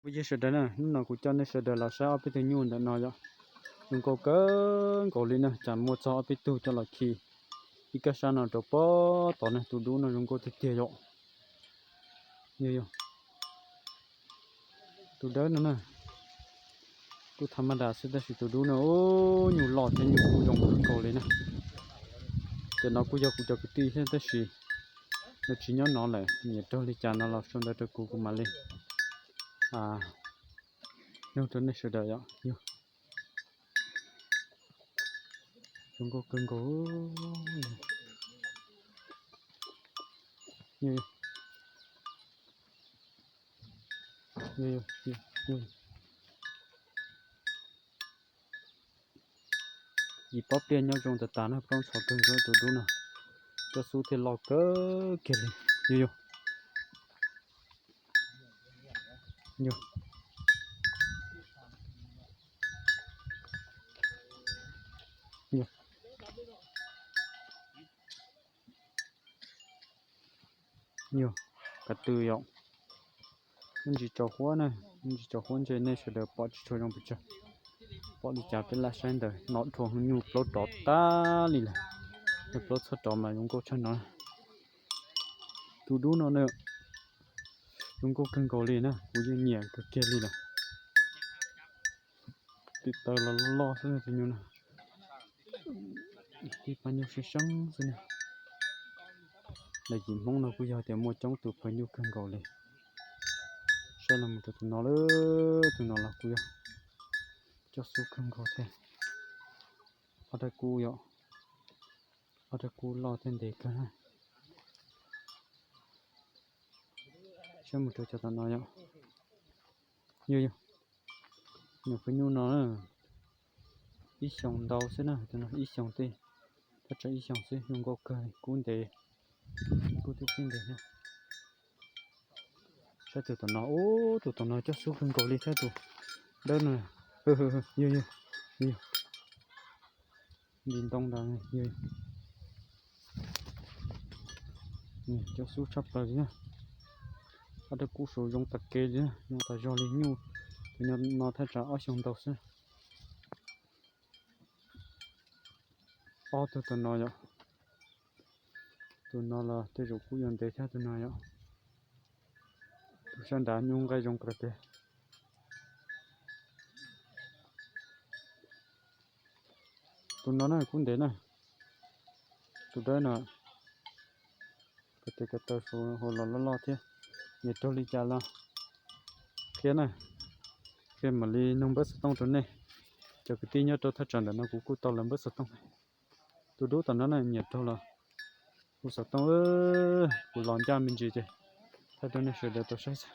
Phooj ywg sawv daws na, hnub no kuv coj nej sawv daws los saib ob peb tug nyuj ntawm no yom. Zoo nkauj kawg nkaus li na, tsam muaj txog ob peb tug coj los khi ib kab sab no rau pob tod na. Tus dub no zoo nkauj tiag tiag yom. Yog, yog tus dawb no na, kuj tha maj das xwb tab sis tus dub no nyuj loj thiab nyuj kub zoo kawg nkaus li na. Cov no kuj yog kuv cov kwv tij thiab tab sis lawv tsis nyob no lawm, nyiam raug li cas no los sau ntawv rau kuv, kuv mam li nug rau nej sawv daws yom. Yog, zoo nkauj kawg nkaus. Yog, yog, yog, yog. Yim pob pliaj nyob zoo tas tas na, plaub ntxhov kawg nkaus tus dub no. Cov xub thiaj loj kawg kiag li. Yog, yog. Yog, yog, ka tw yom. Ntsis tsaus huab na, ntsis tsaus huab ntshe nej sawv daws pom tsis tshua zoo pes tsawg. Pom li cas peb lam saib ntawd no dhau nyuj plaub rov tag li lawm. Nyuj plaub txhob rov mas zoo nkauj tshaj no. Tus dub no na, zoo nkauj kawg nkaus li na, kuv yeej nyiam kawg kiag li lawm. Tes taw los loj loj xwb tus nyuj no. Ib pab nyuj seeb seeb xwb na. Daim yim Hmoob no kuj yog tias muaj coob tus phawj nyuj kawg nkaus li. Saib los mus rau tus no lawm, tus no los kuj yog coj xub kawg nkaus thiab. Ob rab kub yom, ob rab kub loj thiab ntev kawg na. Saib mus rau cov tom no yom. Yog, yog, nyuam phawj nyuj no ib xyoos ntau xwb na, tus no ib xyoos tej, thaj tsam ib xyoos xwb, zoo nkauj kawg, kub ntev, kub tib tib ntev thiab. Saib tus tom no, ub, tus tom no coj xub kawg nkaus li thiab tus dawb no. Yog, yog, yog, nti ntoo ntawd, yog, coj xub tshaj plaws li na. Ob rab kub saud zoo tas kev li na, zoo tas zog li nyuj. Tus no thaj tsam ob xyoos ntau xwb. Ob tug tom no yom. Tus no los tej zaum kuj yuav ntev thiab tus no yom. Tus sab nrad nyuj nqaij zoo kawg tiag. Tus no na kub ntev na. Tus dawb no, ko tes ko taw saud hauv los loj loj thiab. Nyiam raug li cas los qhia na, qhia mam li nug npawb xov tooj rau nej. Cov kwv tij nyob rau thaj tsam ntawm no kuv kuj tau lawv npawb xov tooj. Tus dub tom no na nyiam raug los hu xov tooj, kuv los ncaj me ntsis ces thaij rau nej sawv daws tau saib xwb.